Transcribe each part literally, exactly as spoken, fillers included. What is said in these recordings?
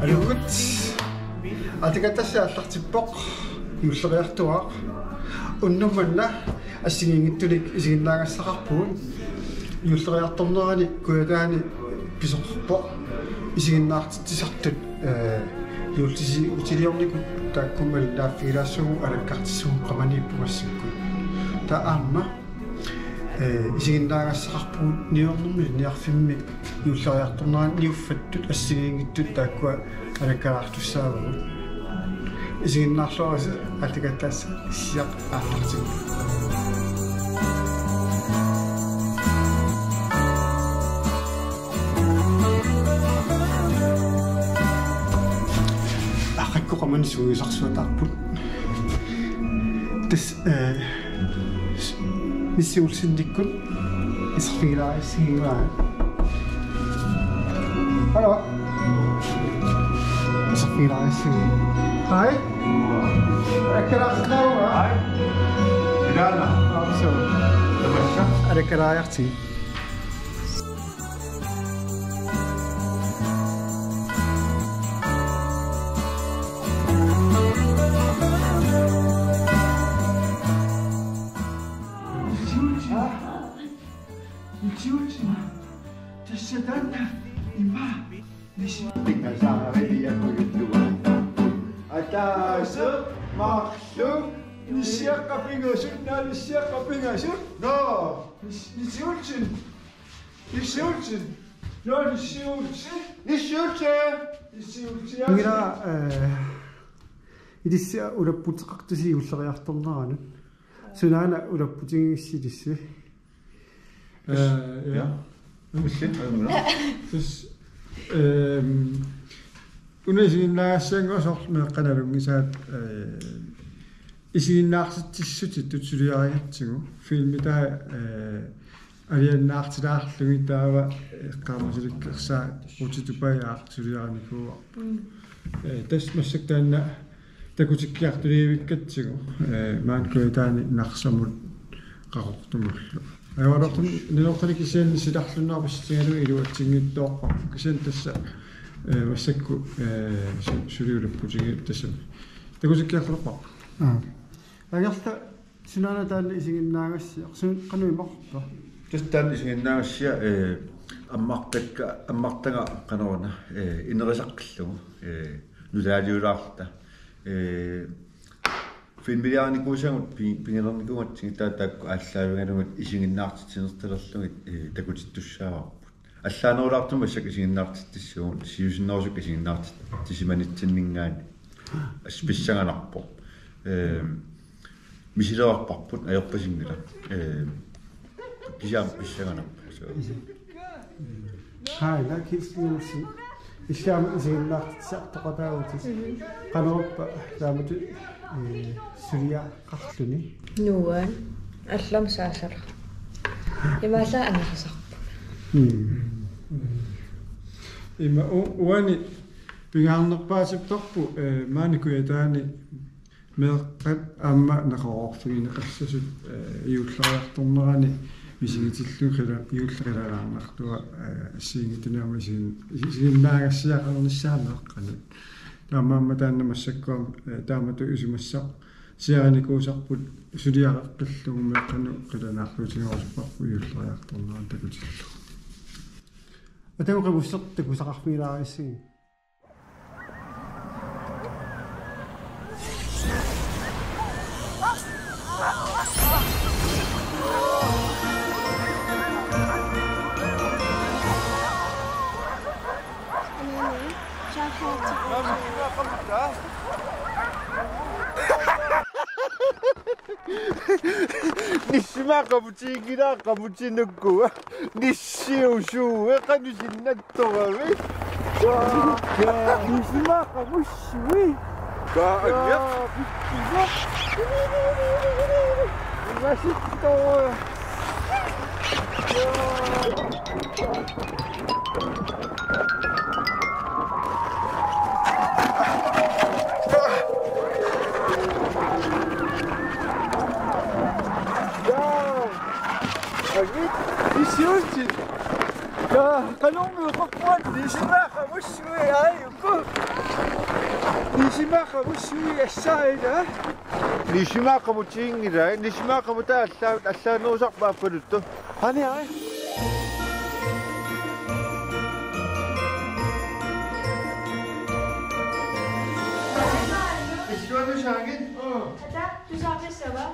Aluukkut. Aatikaatassi aallartippoq, juulleriartuaaq. Unnuk manna assigiinngitsunik isiginnaagassaqarpugut. Juulleriartornerani Kujataani pisoqarpoq isiginnaartitsisartut, ee, juullisi-, juullisiornikut taakku malinnaaffigilaassuugut alakkartissuugut qamaniippugut massakkut. Taava aamma ee, isiginnaagassaqarpugut niuernermi ilinniarfimmi juulleriartornerani niuffattut assigiinngitsut taakkua alakkalaartussaavagut. Isiginnaarluarisi aatikaatassi issiaq aallartinnguaq. Aqagu qamani sungiusarsuataarput. Tassa, ee, Nissi Olsenikkut iserfigilaarisigivaa. Hallo. Iserfigilaarisigivaa. Hej. Alakkaraajartigu. Hej. Ilaana. Aapsuu. Tamassa. Alakkaraajartigu. Tassa taanna ima nisi-. Ataaseq marluk nissiaqqat pingasut, naa nissiaqqat pingasut. Nå. Nis-, Nissi Olsen. Nissi Olsen. Nå, Nissi Olsen. Nissi Olsen. Nissi Olsen. Inngila, ee, ilissi ulapputeqartusi juulleriartorneranut. Sunaana ulapputigissi ilissi? Ee, ja. Ja. Tassa, ehm, una isiginnaagassiannguaq soorlu meeqqat nalunngisaat, ee, isiginnaartitsissutitut suliarigatsigu. Filmi taava, ee, alianaartilaarlugit taava eqqaamasalikkersaat Ruth Tupaiaaq suliarinikuuarput. Mm. Ee, tassa massakkut taanna takutikkiartuliivikkatsigu, ee, maani Kujataani Narsamut Qaqortumullu. Ajoraluartumik nalortanik kisianni silarlunnaarpasitigalugu iluatsinngitsoorparput. Kisianni tassa, ee, massakkut, ee, su-, suli ulapputigivarput tassami. Takutikkiartulerparput. Aa. Angerla, sunaana taanna isiginnaagassiaq? Suut qanoq imaqarpa? Tassa taanna isiginnaagassiaq, ee, ammartakka, ammartagaq qanoruna, ee, inerisaqqillugu, ee, nutaaliulaarluta. Ee, filmiliarinikuusagut pi-, piginnikuugatsigit taava taakku aallaavigalugit isiginnaartitsinertalerlugit, ee, takutittussaavarput. Allaanerulaartumik massakkut isiginnaartitsissuugut, siusinnerusukkut isiginnaartitsimanitsinninngaanniit. Assut pissanganarpoq. Ehm, misilerarparput ajorpasinngilaq. Ehm, kisianni pissanganarpoq. Hej, Lars Kielsen Nielsen. Ilissi aamma isiginnaartitsisartoqataavutit. Mhm. Qanorpiaq taamatut, ee, suliaqarluni? Nuan. Allamik saasara. Imaallaat angerisarput. Mm. Ima u-, uani pingaarnerpaasipparput, ee, maani Kujataani meeqqat aamma neqeroorfigineqassasut, ee, juulleriartornerani misigitillugit qila-, juulleq qilanaarnartua, ee, assigiinngitsunik aamma isigin-, isiginnaagassiaqarnissaa meeqqanut. Taamaammat taanna massakkut aamma, ee, taamatut isumassaq siarinikuusarput suliareqqillugu meeqqanut qilanaarutigerusupparput juulleriartornerani takutillugu. Atagu qimusseq takusaqarfigilaarissagit. Nissi maani qamutiginngilaa, qamutit nukkua. Nissi usuue, qanoq sinnattoravit? Nissi maani qamussui. Kaa angiaq. Pikkisa. Imasittoruj. Kaa. Agit, issiultit. Ja, qanormi oqarpuat, nisimaqamussui, ai, uku. Nisimaqamussui, assaida. Nisimaqamutiginngilai, nisimaqamutaa allaa-, allaanerusarput aappaluttoq. Ani, ai. Illuanut saagit? Ata, tusaarissava?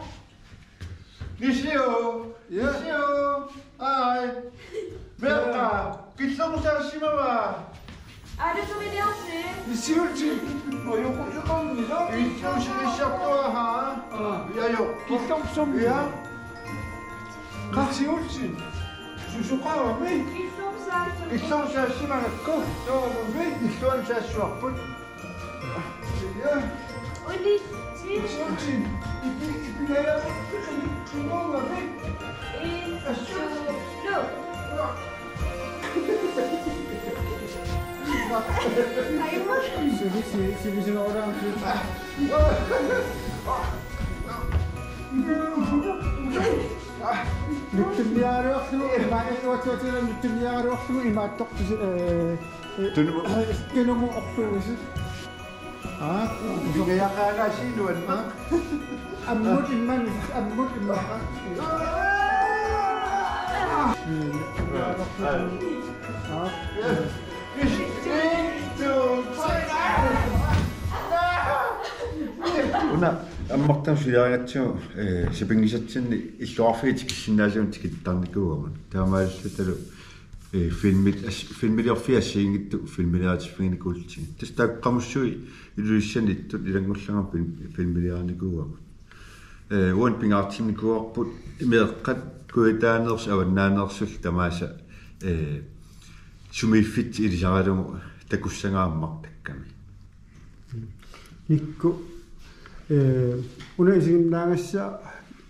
Nisio! Ja. Nisio! Ai! Meeqqat! Killormussaassimava? Alusumidiarsi. Nissiulsi. Ojoqu-, ojoqu-, ojoqu-, Illuusinissaartuaha. Aa. Ja, jo. Killormussaassimava? Ja. Nissiulsi. Susoqarami? Killormussaassimava? Killormussaassimagakku. Soorunami? Illuanut saassuarput. Ja. Uli. Nissiulsi. Ipi-, ipilajaarput qini-, qinoorami? Illu. Aiwa. Sivi-, si-, sivisunerulaarput. Nutsunniaraluarlugu, ima-, uattuatila nutsunniaraluarlugu imaattoq tusi-, ee, ee, Tunumu. Tunumu orluusi. Aa, pingajaqaagaasiit nuanneq. Ammut imman, ammut immaqa. Aa. Una ammartama suliarigatsigu, eh, sapinngisatsinni illoqarfiit tikissinnaasagut tikittarnikuugamik. Taamaalillutalu, eh, filmit as-, filmiliorfiit assigiinngitsut filmilioriffiginikuullutik. Tassa taakku qamussuit Ilulissaniittut ilanngullugit film-, filmiliarinikuugamik. Eh, uani pingaartinnikuuarput meeqqat kujataaneersut avannaaneersullu tamaasa, eh, sumiiffitsik ilisaralugu takussagaat ammartakkami. Nikku, eh, una isiginnaagassaq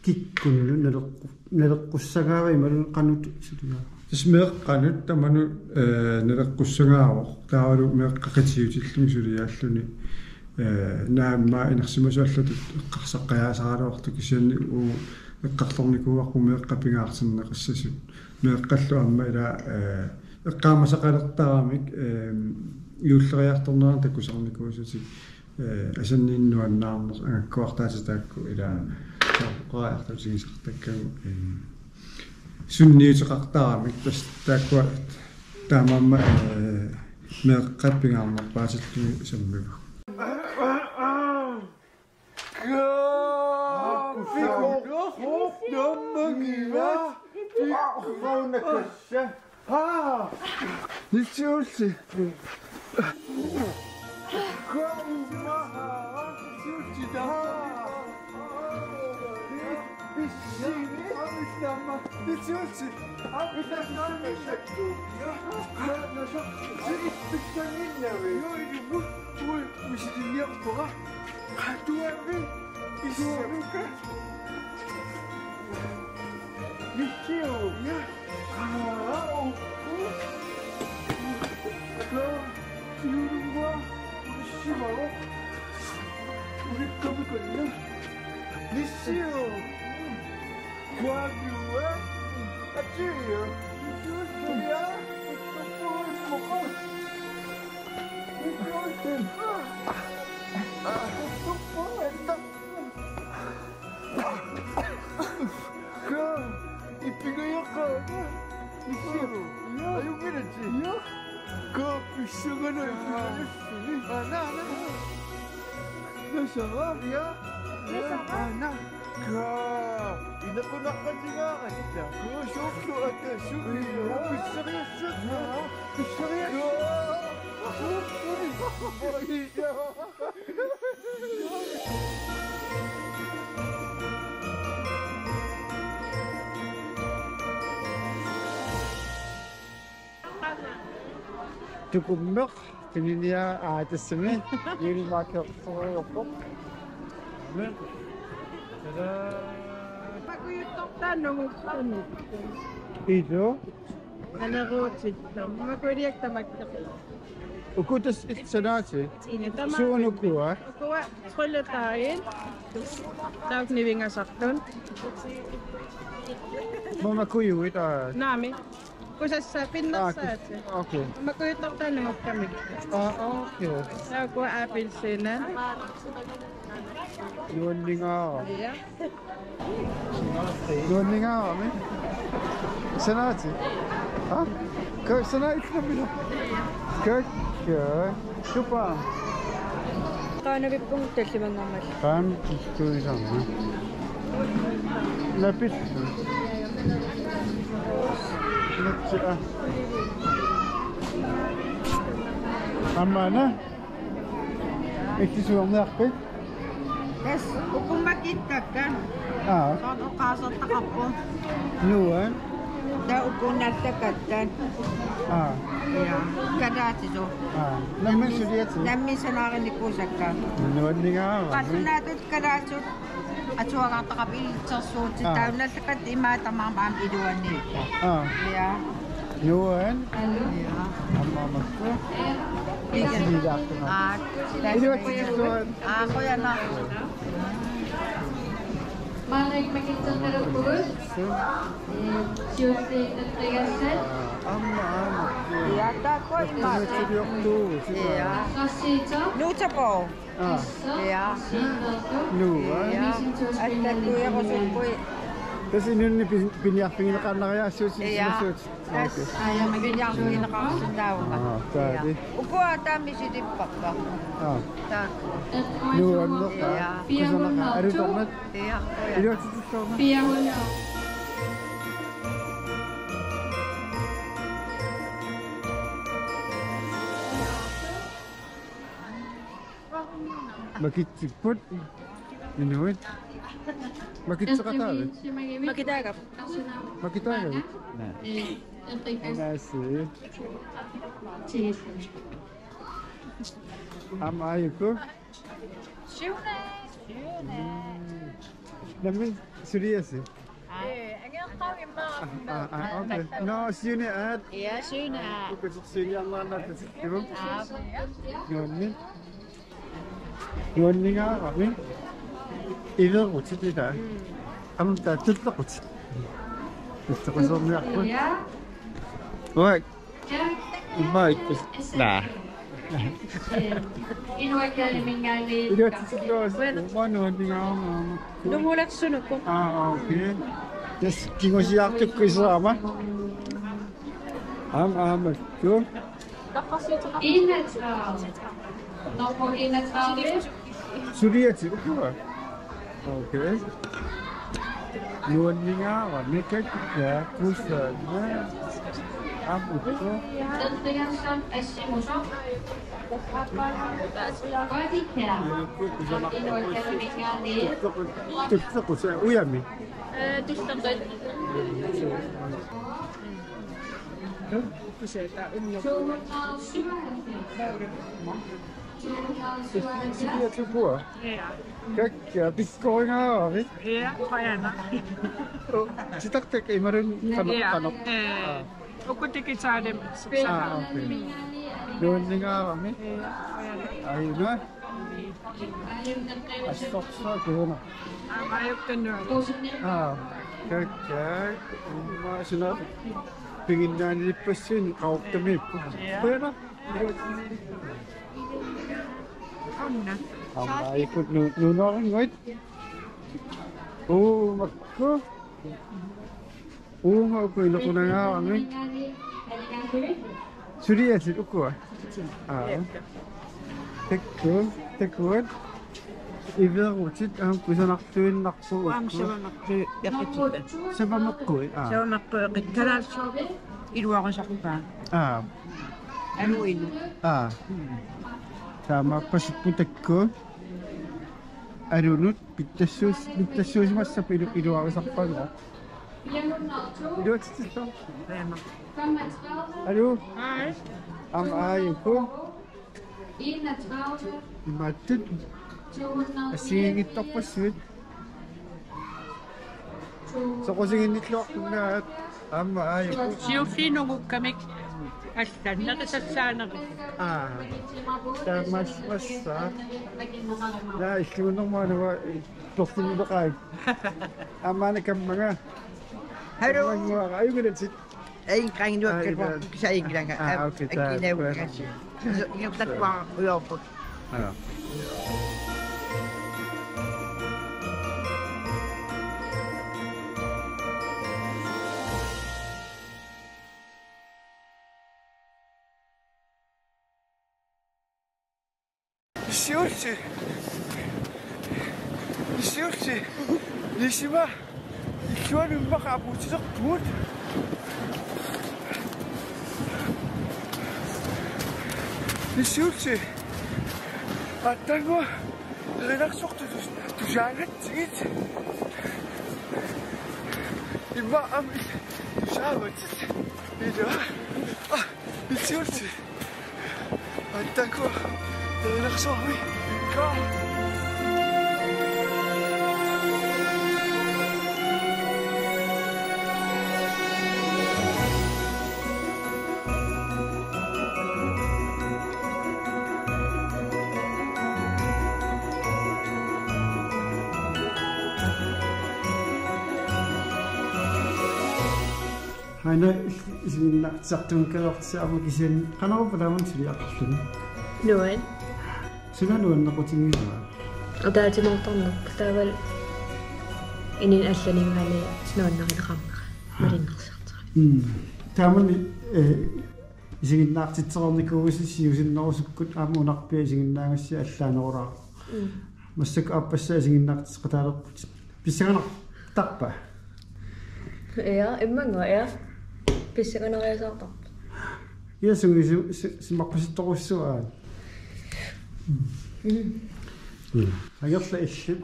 kikkunnut naleqqu-, naleqqussagaava imaluunniit qanoq suliaa? Tassa meeqqanut tamanut, eh, naleqqussagaavoq. Taavalu meeqqat qitiutillugit suliaalluni, eh, naamma inersimasut allatut eqqarsaqqajaasaraluartut kisianni uagut eqqartornikuuarput meeqqat pingaartinneqassasut. Meeqqallu aamma ila, eh, eqqaamasaqalertaramik, eh, juulleriartornerani takusarnikuusutik, eh, asanninnuannaarnersoq angakkuartaatit taakku ila saqqaariartutigisartakkagut, eh, sunniuteqartaramik tassa taakkua taamaammat, eh, meeqqat pingaarnerpaatillugit sammivagut. Nissiulsi. Qatuavi. Isuaruka. Nissiu. Ja. Aa, u-, u-. Ka. Siulua. Ulissimavoq. Ulikkapikanna. Nissiu. Kuaviua. Atia. Nissiu. Ja. Nissiu. Ka, ipingajaqaanga. Nissiu. Ja. Ajunngilasi. Ja. Ka, pissanganaq ipigajassuni. Ana, ana. Nasara. Ja. Nasara. Ana. Ka, inaqunaqqatigaaratta. Ka, soorlu ata, soorlu. Ja. Pissariassat. Ja. Pissariassat. Ka. Soorlu. Ja. Tukummeq, tuniniaa, aa, tassami. Juulimaakki orsorujorpoq. Makujuttortaannguupput. Ilu. Aneruutittoq. Makuliak tamakkeq. Uku tassa illit sanaatit? Ina tamarmik. Suut ukua? Ukua trylledagen. Taakku nivingasartut. Mamakujuit, aa. Naamik. Kusassaa pinnersaatit. Ah, okay. Makujuttortaanngortamik. Ah, okay. Taakku appelsiinat. Nuanningaara. Ja. Nuanningaarami. Sanaatit. Ha? Ka-, sanaatit nammineq. Kakka. Supa. Qaanavippunga tallimanngormat. Qaam kittuisarma. Napillu. Natsi a. Aamma una. Ikkisuarniarpit? Tassa uku makittakkat. Aa. Soorlu oqaasertaqarpoq. Nuan. Taava uku naltakattat. Aa. Ja. Kalaallisut. Aa. Nammineq suliassat. Nammineq sanaarinikuusakka. Nuanningaara. Qallunaatut kalaallisut atuagartaqarput ilitsersuutit. Aa. Taava naltakattat imaattoq aamma iluaniipput. Aa. Ja. Nuan. Ja. Aamma makku. Ilaaqquna. Aa. Iluatsitsuan. Aa, qujanaq. Maannakkut makitsernerput. Ee, siulliuteqqigassat. Aamma, aamma. Ja, taakku imaattoq. Iluatsiliortuuvoq, sila. Ja. Qassiitsoq. Nuutsapo. Aa. Ja. Nuua. Ja. Allattuiarusuppui. Tassa inunnik pin-, piniarfigineqaannariaassuusi. Ja. Suusut. Tassa. Aa, ja, piniarfigineqarsinnaavunga. Aa, taali. Ja. Ukua taama misilipparput. Aa. Taakku. Nuanneq. Ja. Kusanaq alutornaq. Ja. Iluatsitsuarna. Fire hundrede. Makitsipput. Inuit. Makitseqataavit? Makitaagavit. Makitaagavit? Naasi. Aamma aajuku? Siunaat. Siunaat. Nammineq suliasi? Ee, angerqaaq immaqa. Aa, aa, okay. Nå, siunaat. Ja, siunaat. Uku siunaat, siunaat. Aa. Nuanni. Nuanningaarami. Iverutit ila. Mm. Aamma taava tullequtit. Tullequsorniarput. Ja. Uak. Immaqa ikkus. Naa. Inuakkaalimingaanni. Iluatsitsilluarisi. Uummaa nuanningaarami. Nungulersunuku. Aa, okay. Tassa kingusiartukkut iseraama. Aamma, aamma. Joo. Enogtredive. Nummer enogtredive. Suliatit ukua. Okay. Nuanningaarami, kakka, kusanaq. Aamma ukua. Andreasson Assimosson. Kusanaq. Tullequt, ujami. Ee, tullequt. Kusanaq, unnuk. Suliatit ukua. Ja. Kakka, pikkoringaarami. Ja, qujanaq. Titartakkat imaluunniit qanoq, ja, qanoq. Ee, aa. Uku digitalimik. Aa, okay. Nuanningaarami. Ja, qujanaq. Aajuna. Assorsuaq kuuna. Aamma aajuku nuanneq. Aa, kakka. Uummaa suna. Piginnaanilippassuit qaqortumiipput. Ja. Qujanaq. Aamma. Aamma aajuku nu-, nuunoorinnguit. Uu, makku. Uunga uku inequnangaarami. Suliatit ukua. Aa. Taakku, taakkuat. Iverutit aamma kusanartuinnarput. Aamma savamaqquit. Savamaqquit, aa. Savamaqquit, kalaallisuupput iluarisarpaat. Aa. Aluinut. Aa. Taamaappasippoq taakku. Alunut pittassuus-, pittassuusimassapput ilu-, iluarisarpaat. Iluatsitsilluarisi. Aluu. Hej. Aamma aajuku. Imaattut. Assigiinngitsorpassuit. Soqusiginnilluarpunnaat aamma aajuku. Siulliit nungukkamik allanneqisassaaneri. Aa. Taamaassimassa. Naa illugunnermut aamma torsimmileqaat. Aamma una kammaga. Hallo. Kammanguara ajugalutit. Ai, kainua. Ai, kepua, ila. Kisa ai, ilanga. Ah, okay, ta-, akinaukasi. Ingerlakkuara ujoorput. Aa. Nissiulli. Nissiulli. Nisima. Illuanut immaqa apuutilerpugut. Nissiulli. Aatsaannguaq erinarsortut tus-, tusaagatsigit. Immaqa aamma tusaavatit. Ila. Aa, nissiulli. Attaku, erinarsuarmi. Ka. Aana isiginnaartitsisartuunngikkaluartut aamma kisianni qanoruppa taama suliaqarluni? Nuan. Suna nuannequtigigaa? Ataatimoortarnerput taavalu inuit allaninngaanniit nuannarineqarnera malinnaasartara. Mm. Taamani, eh, isiginnaartitsereernikuuvusi siusinnerusukkut aamma unarpiaq isiginnaagassi allaanerulaarpoq. Mm. Massakkut aappassaa isiginnaartitseqataalerputit. Pissanganartarpa? Ja, immannguaq, ja. Pissanganariasaartarpoq. Ja, sungiusi-, si-, simarpasittorujussuuvoq. Mm. Mm. Angerlaq illit.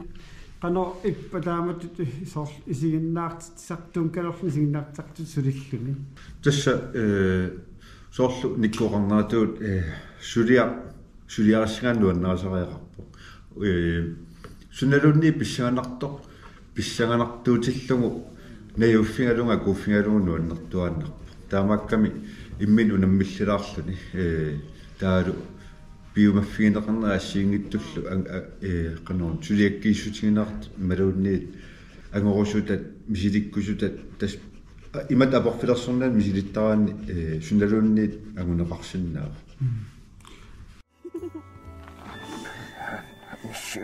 Qanoq ippa taamatut soorlu isiginnaartitsisartuunngikkaluarluni isiginnaartitsisartutut sulilluni? Tassa, eh, soorlu nikkoqarneratigut, eh, suliaq suliarissagaanni nuannarisariaqarpoq. Ee, sunaluunniit pissanganartoq, pissanganartuutillugu najuuffigalugu akuuffigalugu nuannertuaannarpoq. Taamaakkami imminut unammillilaarluni, ee, taavalu piumaffigineqarneri assigiinngitsullu an-, a-, ee, qanoruna suliakkiissutigineqartut imaluunniit angorusutat, misilikkusutat, tassa, a-, imatut aporfilersornerani misilittaraanni, ee, sunaluunniit anguneqarsinnaavoq. Mm. Nissi.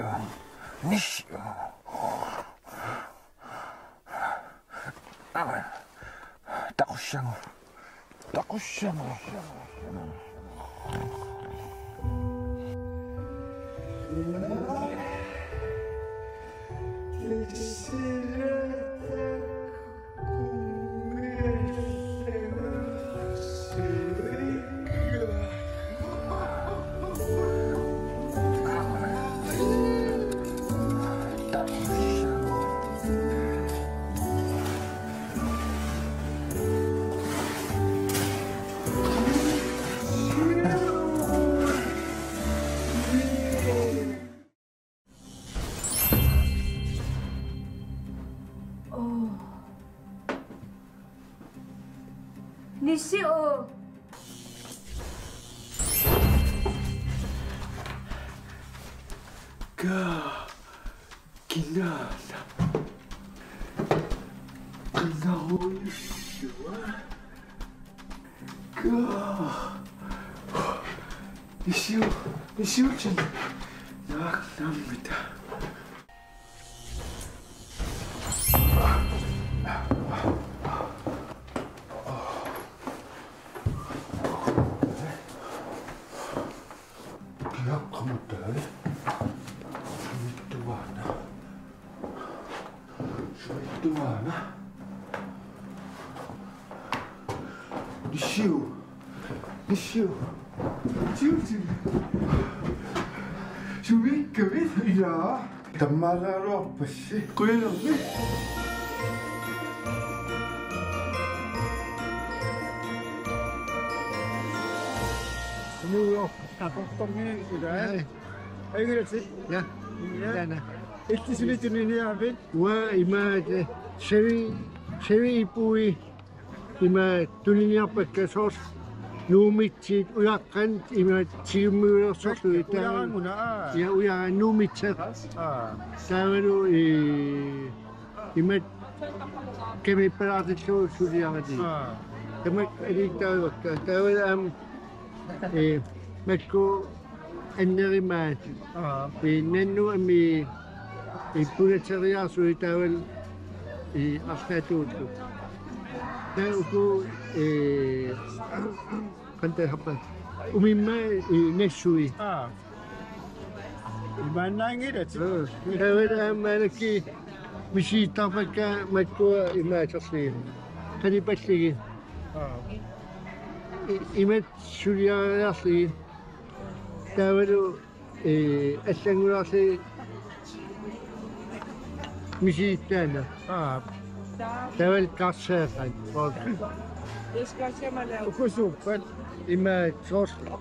Nissi. Taqussagooq. Taqussagooq. Oh. Nissi, oh. Ka, kinaana. Qingaruissuaq. Ka. Nissiu, nissiutin. Naak nammita. Kiaqqamut taava. Suittuaana. Suittuaana. Nissiu. Nissiu. Nissiu. Sumiikkavit? Ilaa. Tammaalaaruarpassi. Qujanarmi. Sumiujoq. Aportormi ilaa. Ai. Ajunngilasi. Ja. Ja. Taanna. Illit sumi tuniniaavit? Uanga imaat, eh, Chevy, Chevy Ipui. Ima tuniniarpakka soorlu Nuummitsiit ujaqqat ima tigummiulersorlugit. Ujaranguna, aa. Ja, ujaraq Nuummitsat. Aa. Taavalu, eh, ima kamippalaartillugu suliaratik. Aa. Tamakku aliittaavakka. Taava aamma, ee, makku annerimaat. Aa. Ee, nannut aamma, ee, punateriaarsuit taavalu, ee, arlaatigut. Taava uku, ee, qanoq taasarpaat. Umimmaat, ee, nassui. Aa. Imaannaanngilatit. Aa. Taavalu aamma maannakkut misilittagarpakka makkua imaaserlugit. Qalipallugit. Aa. I-, imatut suliariarlugit. Taavalu, ee, allanngulaarlugit misilittaanni. Aa. Taavalu karseeraq. Uku suuppat? Imaak soorlu.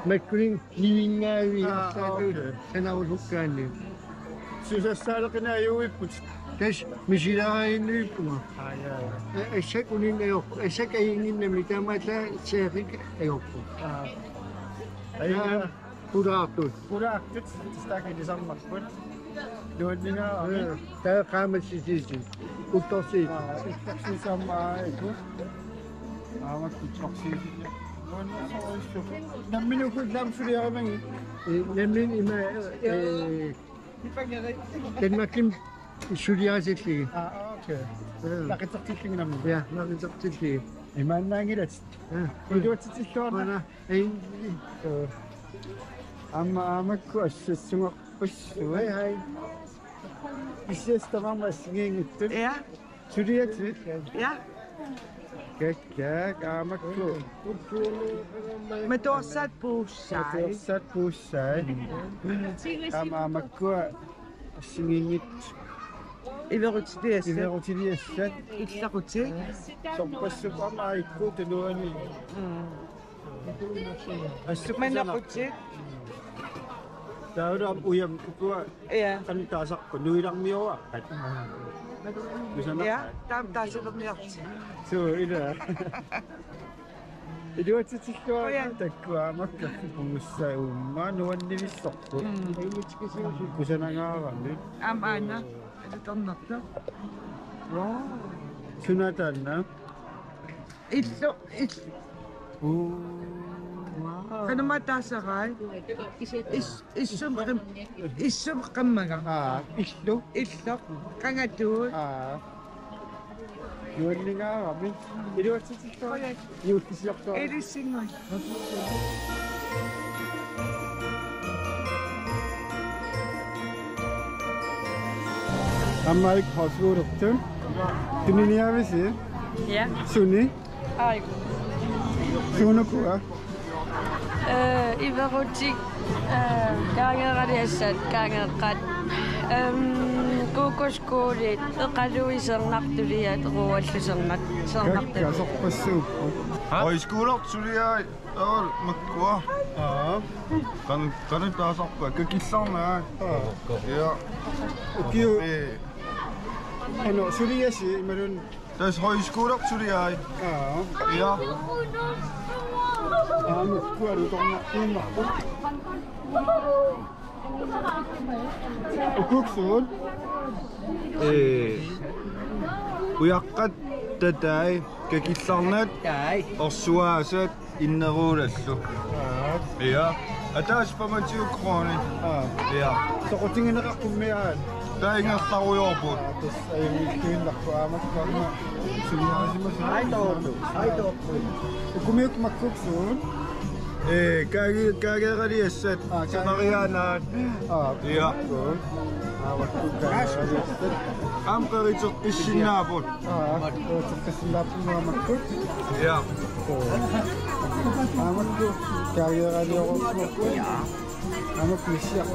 Makkuninnga nivinngaavi. Aa, okay. Sanarusukkaanni. Susassaaleqinaajuipput. Tassa misilaariinnuippunga. Aa, jaa, jaa. Ee, assakka uninnga ajorput. Assakka ajunnginnamik taamaallaat seerik ajorput. Aa. Aa, pulaartut. Pulaartut. Tassa taakku ilisarnarput. Nuanningaarami. Ee, taava qaammatit sisilitit. Uttorsiit. Aa, uttorsiit saamma aajuku. Aamma uttorsiit. Nuannersorujussuuvoq. Nammineq uku illit aamma suliarimagit? Ee, nammineq ima, ee, Danmarkimi suliaritillugit. Aa, okay. Ee. Naqitertillugit nammineq. Ja, naqitertillugit. Imaannaanngilatit. Ee. Iluatsitsilluarna. Aana. Ee. Aamma aamma uku assassugarpassuit. Hej, hej. Issiassat tamarmik assigiinngitsut. Ja. Suliatit? Ja. Kakkaak, aamma uku. Matuarsaat puussai. Matuarsaat puussai. Aamma, aamma uku assigiinngitsut. Iverutiliassat. Iverutiliassat. Illaqutit. Sorpassuupput aamma aajuku tunuani. Mm. Assut kusanaq-. Manaqutit. Taavalu aamma ujamik ukua. Ja. Qanoq taasarpaat, nuilarmiuaqqat. Kusanaq-. Ja, taama taasilerniarti. Suu, ila. Iluatsitsilluarna. Qujan. Takuuk aamma uku puussai uuma nuannivissorput. Mm. Kusanangaarami. Aamma aana. Alutornartoq. Wow. Suna taanna? Illu, ill-. Uu. Wow. Qanormaa taasarai? Is-, issum qim-, issum qimmaga. Aa, illu. Illu. Qangatuut. Aa. Nuanningaarami. Iluatsitsilluarna. Juullisiortoq. Ilissinnguit. Aamma uku højskolertut. Tuniniaavisi? Ja. Suni? Aajuku. Suunukua? Ee, iverutik, ee, kaangeeraliassat, kaangeeqqat. Em, kuukuskoolit, eqaluisernartuliat, ruuallusermat, sernartuliat. Kakkaak sorpassuupput. Højskolertut suliai. Taavalu makkua. Aa. Qan-, qanoq taasarpaat, kakillarnaat. Aa. Ja. Ukiu-. Ee. Qanoq suliasi imaluunniit? Tassa højskolertut suliai. Aa. Ja. Aa, makkua alutornartuinnarput. Ukuuku suut? Ee, ujaqqat, tatai, kakillarnaat, orsuaasat, inneruulallu. Aa. Ja. Ataaseq femogtyve kroner. Aa. Ja. Soqutigineqarput immaqa? Taava ingerlarujoorput. Aa, tassa ajunngilluinnarpoq aamma. Suliarisimasaat. Ai, toortu. Ai, toortu. Ukumiuk makkuuk suut? Ee, kaagi-, kaageeraliassat. Aa, kaagi-. Sanariaanaat. Aa, ja. Cool. Aa, makkuuk kaageeraliassat. Aamma qeriteqqissinnaapput. Aa, qeriteqqissinnaapput aamma makkuuk. Ja. Cool. Aamma makkuuk kaageeraliorukku. Ja. Aamma pisiaq.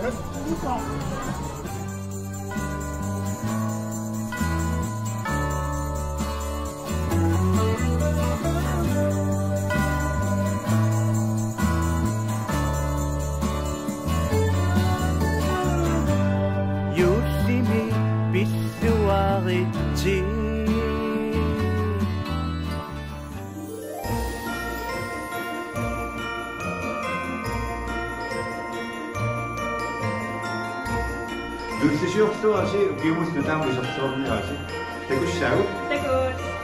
Juullimi pilluaritsi. Juullisiorluarisi ukiumut nutaamut iserluarniarisi. Takussaagut. Takuss.